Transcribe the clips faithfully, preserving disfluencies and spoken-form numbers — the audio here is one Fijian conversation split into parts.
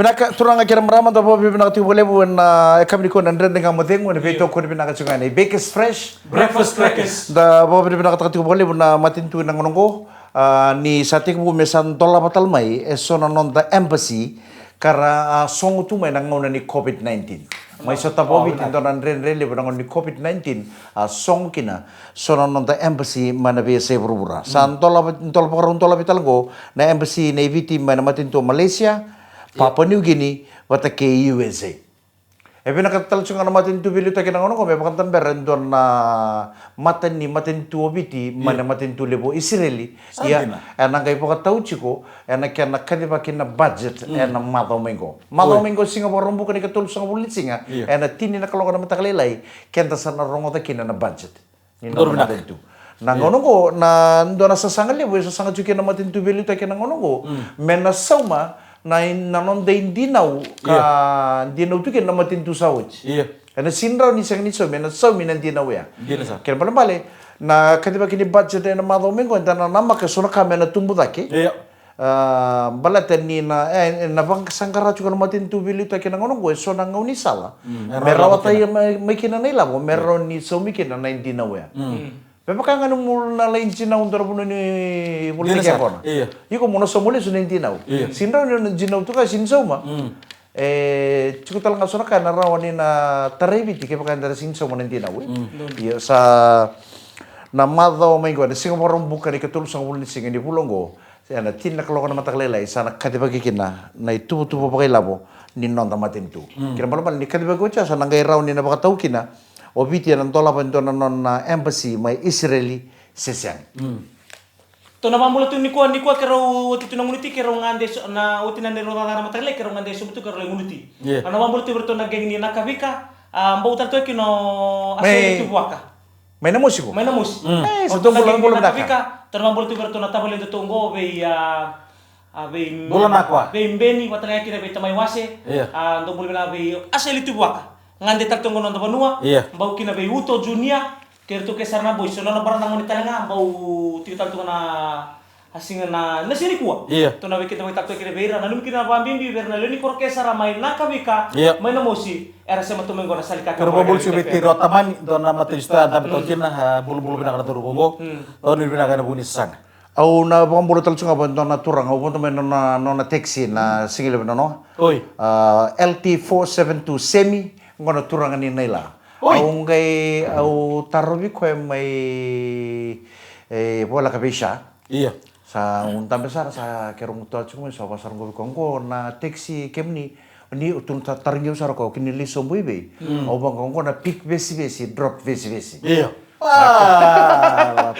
Vinaka turaga kei na marama, da vakavinavinaka tiko vakalevu ena yakavi nikua na Dredre Ga Mo Cegu ena veitokoni vinaka tiko ga nei Bakers Fresh. Breakfast crackers. Da vakavinavinakataka tiko vakalevu na matanitu ena gauna oqo. A, ni sa tekivu me sa dolava tale mai eso na noda embassy ka ra, a, sogo tu mai na gauna ni COVID nineteen. Mai sotava o Viti e dua na dredre levu ena gauna ni COVID nineteen, a sogo kina so na noda embassy mai na veiyasai vuravura. Sa dola, dola, vakarau dolavi tale oqo na embassy nei Viti mai na matanitu o Malaysia, Papua New Guinea, vata kei U S A. E vinakata tale tiko ga na matanitu veiliutaki ena gauna oqo me vakadabera e dua na mata ni matanitu o Viti mai na matanitu levu o Isireli. Ia, ena qai vakatau tiko ena kena kacivaki na budget ena macawa mai oqo. Macawa mai oqo, siga Vakaraubuka na ikatolusagavulu ni siga, ena tini na kaloko na mataka lailai, keda sa na rogoca kina na budget ni noda matanitu. Na gauna oqo, na dua na sasaga levu e sasaga tiko kina na matanitu veiliutaki ena gauna oqo, me na sauma na, na noda idinau ka dinau tu kina na matanitu sa oti. Ena sega ni rawa ni sega ni saumi, ena saumi na dinau ya. Kena balebale, na kacivaki ni budget ena macawa mai oqo, eda na namaka eso na ka me na tubu cake. A, baleta ni na, e, na vakasaqara tiko na matanitu veiliutaki ena gauna oqo eso na gaunisala me rawata mai, mai kina na ilavo me rawa ni saumi kina na idinau ya. Me vaka ga ni mo na lai dinau dua na vanua ni volitaki yaqona. Iko mo na sauma lesu na idinau. Sega ni rawa ni o na dinau tu ga sega ni sauma. E tiko tale ga so na ka ena rawa ni na tarai Viti kevaka eda sega ni sauma na dinau, e. Ia sa na macawa mai oqo, ena siga Vakaraubuka na ikatolusagavulu ni siga ni vula oqo, ena tini na kaloko na mataka lailai, sa na kacivaki kina na ituvatuva vakailavo ni noda matanitu. Kena balebale ni kacivaki oti ya, sa na qai rawa ni na vakatau kina o Viti ena dolava e dua na nona embassy mai Isireli se sega. Tou na vakabula tu nikua, nikua keirau oti tu na gunu ti, keirau gade so, na oti na neirau cakacaka na mataka lailai, keirau gade sobu tu keirau lai gunu ti. Au na vakabula tu vei iratou na gang ni Nakavika, a, bau tale tu kina o Aseli Tuvuaka. Mai Namosi ko? Mai Namosi. E, sa tou bula, bula vinaka. Tou na vakabula tu vei iratou na tavale datou oqo vei, a, a, vei Bula Nakua. Vei Beni, vata ga kina vei Tamai Wase. A, dou bula vinaka vei Aseli Tuvuaka. Gade tale tu oqo na noda vanua. Bau kina vei Uto Junior. Kei iratou ke sara na boys, so na nona barana gone tale ga, bau tiko tale tu ga na, a, siga na, na siga nikua. Tou na vei keda vakaitalatala kina vei ira, nanumi kina na vakabibi vei ira na lewe ni koro ke sara mai Nakavika, mai Namosi, era sema tu mai oqo na sala ni kakana. Keirau vakabula tiko vei Tiro Tamani, dua na matai sitoa dabe toka kina, a, bulabula vinaka na cauravou oqo. Tou ni vinaka ena vuku ni sasaga. Au na vakabula tale tiko ga vei dua na turaga, au vodo mai nona, nona taxi na siga levu na noa. A, L T four seven two Semi, oqo na turaga ni Naila. Au qai, au tarovi koya mai, e, voleka vei Sha. Sa au dabe sara, sa keirau gutuwa tiko mai, sa au vakasara qo vei koya, qo na taxi kemuni, ni, au tukuna, tarogi au sara o koya, o kemuni lai sobu i vei? Au vaqo, qo na pick vesivesi, drop vesivesi. A,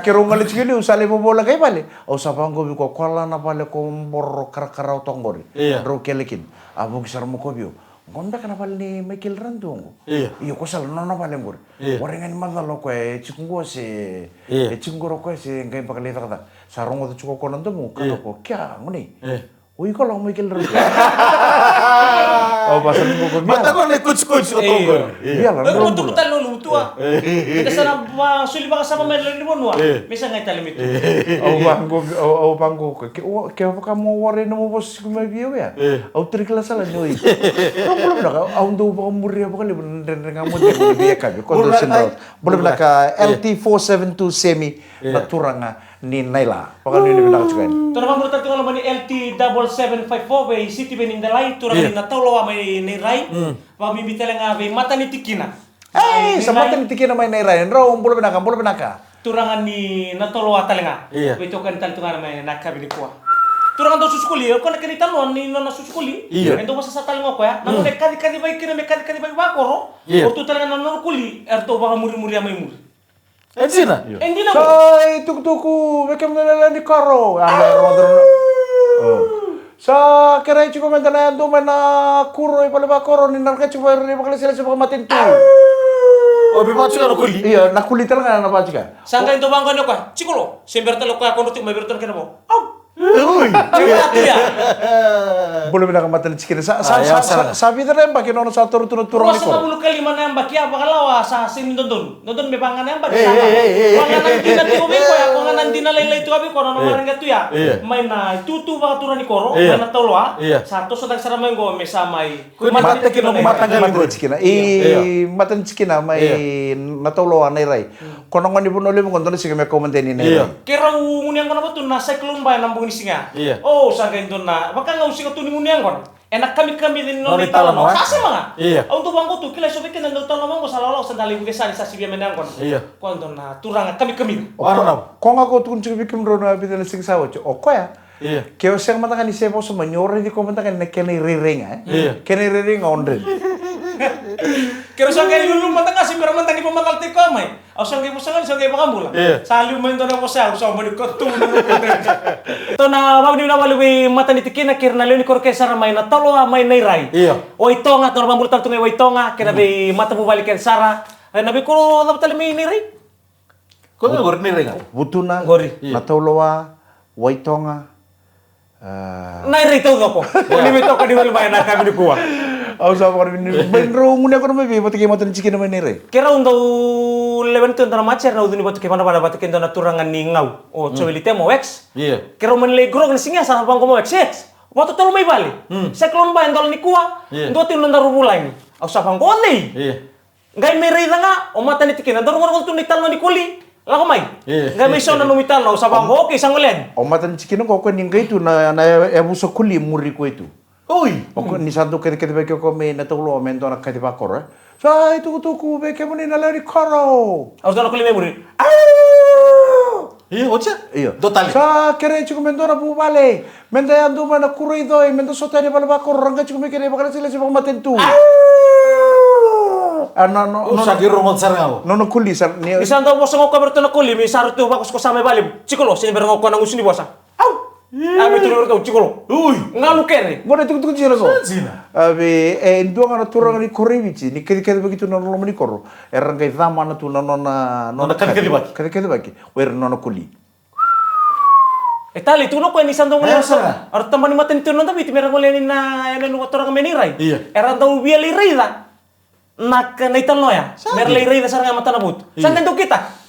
keirau gole tiko i liu, sa lai vovoleka i vale. Au sa vaqo vei koya, koya la na vale ko Boro Karakara toka qori. Drau kele kina. A vuki sara mai o koya vei au. Qo beka na vale nei Michael Radu qo? Io, ko sa la nona vale qori. Warai ga ni macala o koya e tiko qo se, e tiko qori o koya se qai beka lai cakacaka. Sa rogoca tiko o koya na domoqu, kaya o koya, kea, gone. O iko la o Michael Radu. Au vasa ni qo ko mia. Mata ko na ikutikoti o koya qori. Ia la, drau bula. Tuku tale na ulu tua. Meda sa na soli vakasama mai na lewe ni vanua. Me sa qai tale me tu. Au vaqo, au, au vaqo, ke, ke vaka mo warai na mo vosa tiko mai vei au ya. Au tara kila sala ni o iko. Au bula vinaka, au dau vakamuria vakalevu na Dredre Ga Mo Cegu ni veiyakavi. Ko dau sindrau. Bula vinaka, L T four seven two Semi, na turaga ni Naila. Vakanuinui vinaka tiko yani. Tou na vakabula tale tiko ga mai na L T double seven five four vei Sitiveni Delai, turaga ni Natauloa mai Nairai. Vakabibi tale ga vei Matanitikina. Ei, sa Matanitikina mai Nairai. Drau bula vinaka, bula vinaka. Turaga ni Natauloa tale ga. Veitokani tale tu ga mai na yakavi nikua. Turaga dau susu koli, o koya na kena italanoa ni nona susu koli. E dau vasasa tale ga o koya. Na nona kacikaci vai kina me kacikaci vai vakoro. O tu tale ga na nona koli, eratou vakamurimuria mai muri. E dina? E dina mo. Sa itukutuku vei kemuni na lewe ni koro. Sa kerei tiko meda na yadua mai na kuro i vale vakoro ni na raica tiko vei ira na vakalesilesi vakamatanitu. O vei vaka tiko na kuli? Io, na kuli tale ga na vaka tiko. Sa qai dau vaqo ni o koya, tiko lo, se bera tale o koya kodro tiko mai vei iratou na kena vo. Au. Ui. Bula vinaka, matanitikina. Sa, sa, sa vica na yabaki nona sa toro tu na turaga ni koro? Ruasagavulu ka lima na yabaki, a vakalawa sa sega ni dodonu. Dodonu me vaga na yabaki. Vaga na dina tiko vei koya, ko ga na dina lailai tiko vei koya nona mareqeta tu ya. Mai na itutu vakaturaga ni koro, mai na tauloa. Sa toso cake sara mai qo me sa mai Ko ni matanitikina, matanitikina. I matanitikina mai na tauloa na irai. Ko na gone ni Vanua Levu qo dua na siga me kau madeni na irai. Keirau gunu yaqona vata tu na cyclone ba ena bogi ni siga. O sa qai dua na vaka ga au siga tu ni gunu yaqona. Ena kamikamica ni nona italanoa. Sa sema ga. Au dau vaqo tu, kila eso vei keda dau talanoa vaqo sa lawalawa sa da lai vucesa ni sa sivia mai na yaqona. Ko dua na turaga kamikamica. Ko ga ko tukuna tiko vei kemudrau na vica na siga sa oti. O koya. Ke o sega mada ga ni se vosa mai, ni o raici koya mada ga ni na kena irairai ga, e? Kena irairai ga o dredre. Ke ra sa qai lulu mada ga se mera mada ni vakamacala tiko mai. Au sa qai vosa ga ni sa qai vakabula. Sa liu mai dua na vosa, au sa mani kotu. Tou na vakavinavinaka vakalevu vei matanitikina kei ira na lewe ni koro kece sara mai na tauloa mai na irai. O Waitoga, tou na vakabula tale tu ga i Waitoga kei na veimatavuvale kece sara. E na veikoro cava tale mai na irai? Ko cava qori na irai ga? Vutuna, na tauloa, Waitoga. Na irai taucoko. Ni veitoka ni vale mai na yakavi nikua. Au sa vakavinavinaka mai drau gunu yaqona mai vei vata kei matanitikina mai na irai. Keirau dau lewena tu e dua na matasere na ucu ni Vatu kei Vanavana vata kei dua na turaga ni Gau, o Joeli Temo, o X. Keirau mani lai grocery na siga ya sa vaqo mai o X, X, vakatotolo mai vale. Cyclone ba e dola nikua. Dua tu na nodaru vulagi. Au sa vaqo, o cei? Qai mai raica ga o matanitikina, daru gorogoca tu na italanoa ni koli. Lako mai. Qai mai so na nomu italanoa, au sa vaqo, okei, sa gole yani. O matanitikina qo, o koya ni qai tu na, na yavusa koli e muri koya tu. Oi. O koya ni sa dau kacikacivaki o koya mai na tauloa me dua na kaci vakoro, e. Sa itukutuku vei kemuni na lewe ni koro. Au sa na koli mai muri. Au! Io, oti ya? Io. Dua tale. Sa kerei tiko me dua na vuvale. Me da yadua mai na kuro i coi, me da sota yani vale vakoro, ra qai tiko mai kina ivakalesilesi vakamatanitu. A, no, no, no, sa qai rogoca sara ga. Nona koli sara ni. Ni sa dau vosa ga o koya vei ratou na koli, me sa ratou vakosakosa mai vale. Tiko lo, sega ni bera ga o koya na gusu ni vosa. Au! A, me turu ratou, tiko lo. Ui. Galu kece. Gona tukutuku tiko lo. Sa dina. A vei, e dua ga na turaga ni koro i Viti, ni kacikacivaki tu na loma ni koro. Era qai camana tu na nona, nona kacikacivaki. Kacikacivaki. O ira na nona koli. E tale, tukuna o koya ni sa dau gole. Era tabana ni matanitu na noda Viti, mera gole yani na yanuyanu vakaturaga mai na irai. Io. Era dau via lai raica na ka, na italanoa ya. Mera lai raica sara ga e matanavotu. Io. Sa qai dau kitaka.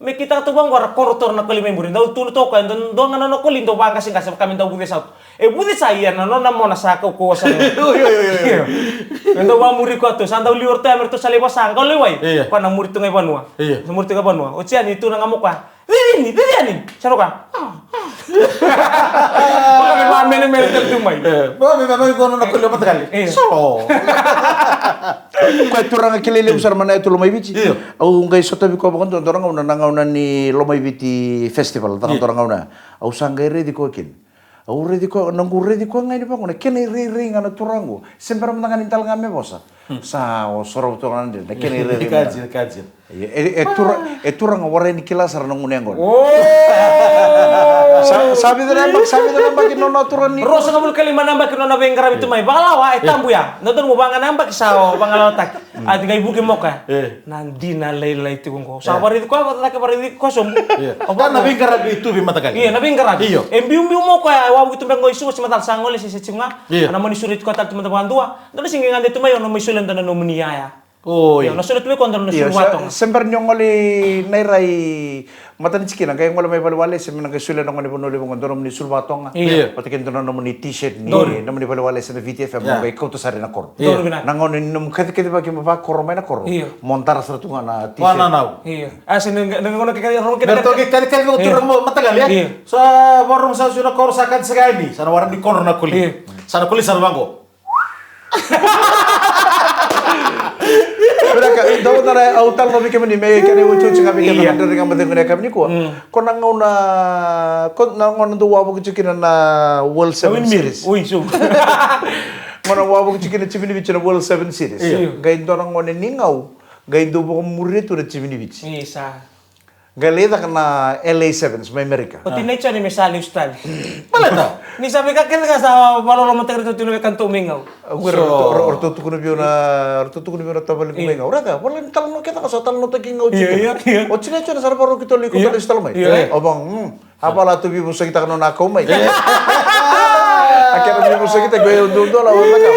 Me kitaka tu vaqo, era koro tu na koli mai muri. Dau tukuna tu o koya, dua ga na nona koli, dau vaqaseqase, vaka me dau vucesa tu. E vucesa, ia na nona mona sa kaukauwa sara. Io, io, io, io. Me dau vamuri koya tu, sa dau liu o ratou ya, me ratou sa lai vasa, qau lewai. Io. Koya na muri tu ga i vanua. Io. Na muri tu ga i vanua. Oti yani, tukuna ga mai o koya. Cici yani, cici yani. Sa na o koya. Vaka me vamenemene tale tu mai. E, vaka me vamenemene tu na koli o mataqali. Io. So. Koya turaga kilai levu sara mai na yatu Lomaiviti. Io. Au qai sotavi koya vakadua, dua na gauna, na gauna ni Lomaiviti Festival, caka dua na gauna. Au sa qai raici koya kina. Au raici koya, noqu raici koya ga yani vaqo, na kena irairai ga na turaga qo. Se bera mada ga ni dala ga me vosa. Sa o sorova tu ga na dredre, na kena irairai ga. Ka dina, ka dina. E, e, e tura-, e turaga warai ni kila sara na gunu yaqona. O! Sa, sa vica na yabaki, sa vica na yabaki nona turaga ni. Ruasagavulu ka lima na yabaki nona veiqaravi tu mai. Vakalawa, e tabu ya. Na dodonu mo vaqa na yabaki sa o vaqalawataki. A, qai vuki mai o koya. E. Na dina lailai tiko qo. Sa varaici koya, vata cake varaici koya sobu. Io. Ka na veiqaravi tu vei mataqali. Io, na veiqaravi. Io. E biubiu mai o koya, e wavuki tu beka qo i Suva se macala sa gole se, se tiko ga. Io. A na mani sureti koya tale tu mada vakadua. Dua na siga qai gade tu mai, o na mai solia dua na nomuni iyaya. Oi. Io, na solia tu vei koya dua na sulu vakatoga. Se bera ni o gole i Nairai, matanitikina, qai gole mai valewale, se me na qai solia na gone Vanua Levu qo dua na nomuni sulu vakatoga. Io. Vata kei dua na nomuni T-shirt ni nomuni valewale se na Viti F M, mo qai kauta sara i na koro. Io. Na gauna ni nomu kacikacivaki me vakoro mai na koro. Io. Mo dara sara tu ga na T-shirt. Io. A, se na, na gauna ke, ke, ke, me ratou qai kacikaci vaka tu na mataqali, e? Io. Sa vakarorogo sara tu na koro, sa kati saka yani. Sa na waraki ni koro na koli. Io. Sa na koli sara vaqo. Vinaka, dou dara, au talanoa vei kemuni me kena iotioti ga vei keda na Dredre Ga Mo Cegu ena yakavi nikua. Ko na gauna, ko na gauna dou wavoki tiko kina na World Seven Series. Oi, so. Gauna wavoki tiko kina na timi ni Viti na World Seven Series. Io. Qai dua na gone ni Gau, qai dau vakamuria tu na timi ni Viti. Isa. Qai lai caka na L A Sevens mai Amerika. Oti na i Joni me sa lesu tale. Baleta ni sa veika kece ga sa vakalolomataki ratou tu na veika datou mai Gau. Au kaya ratou, ratou tukuna vei au na, ratou tukuna vei au na tavalequ mai Gau. Raica, voleka ni talanoa kece ga sa talanoataki Gau tiko. Oti na i Joni sa ra vakarau keitou lai kauta lesu tale mai. Au vaka, mm. A vala tu vivosokitaka nona kau mai. A kena vivosokitaka ko e duadua la o caka.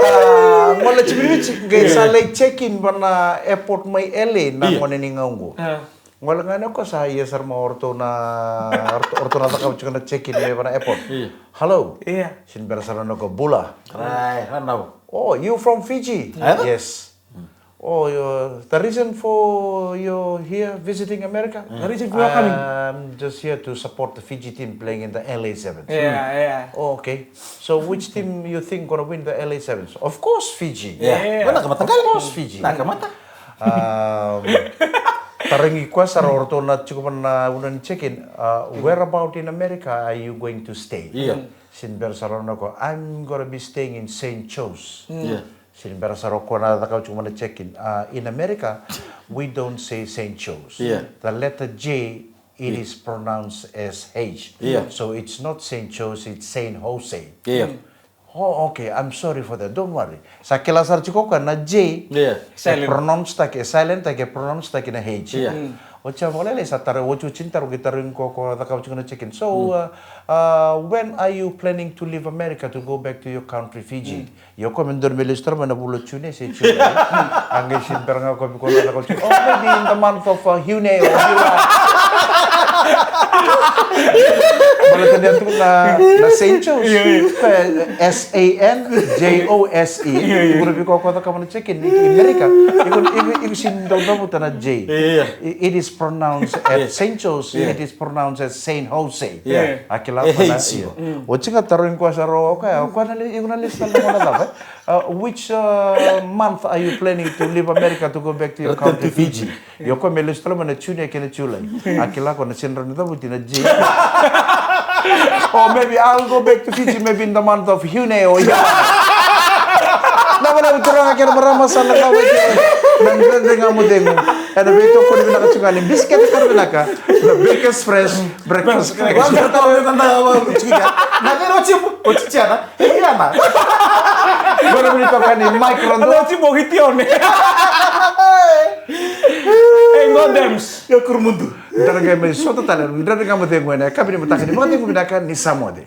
A, gole Jimmy Vici, qai sa lai check in vana airport mai L A na gone ni gauqu. Gole ga ne ko sa ia sara ma oratou na oratou na cakava tiko na check in mai vana airport. Hello. Sin bera sara na ko bula. Rai, ranau. Oh, you from Fiji? Yes. Oh, you, the reason for you here visiting America? The reason for your coming? I'm just here to support the Fiji team playing in the L A Sevens. Yeah, yeah. Oh, okay. So which team you think gonna win the L A Sevens? Of course, Fiji. Yeah. Well, nakamata. Of course, Fiji. Nakamata. Um, tarogi koya sara o ratou na tiko vana una ni check-in. Uh, where about in America are you going to stay? Yeah. Sin bera sara na ko, I'm gonna be staying in Saint Joe's. Yeah. Sin bera sara o koya na cakava tiko mai na check-in. Uh, in America, we don't say Saint Joe's. Yeah. The letter J, it is pronounced as H. Yeah. So it's not Saint Joe's, it's Saint Jose. Yeah. Oh, okay, I'm sorry for that. Don't worry. Sa kila sara tiko o koya na J, yeah, e pronounce taki, e silent taki, e pronounce taki na H. Yeah. O tia vakalailai sa taro, o tia taro ki taro ko ko cakava tiko na check-in. So, uh, uh, when are you planning to leave America to go back to your country, Fiji? Io, ko me donu me lesu tara mai na vula o June se July. A qai sin bera ga ko viko na cakava tiko. Oh, maybe in the month of, uh, June or July. Baleta ni a tukuna na Saint Joe's. Io, io. S A N J O S E. Io, io. Tukuna vei koya ko cakava na check-in i America. Iko, iko, iko sin dau cavuta na J. Io, io. I- It is pronounced as Saint Joe's. Io. It is pronounced as Saint Jose. Io. A kila ko na H. Io. Oti ga tarogi koya sara o koya, o koya na le- iko na lesu tale na gauna cava, e? Uh, which, uh, month are you planning to leave America to go back to your country, Fiji? Io, ko me lesu tale mai na June kei na July. A kila ko na sega ni cavuti na J. Or maybe I'll go back to Fiji maybe in the month of June or July. Na vale turaga kei na marama sa na cava ke na Dredre Ga Mo Cegu. Ena veitokoni vinaka tiko ga ni bisikete koro vinaka. The biggest fresh breakfast. Na vei ro chibu, o chichiana. Iana. Gona vili toka ni micro. Alo chibu o hitione. Hey, no dems. Yo kurumudu. Dara ga mai sota tale, Dredre Ga Mo Cegu ena yakavi ni mataka ni vakacegu vinaka ni Samoa Day.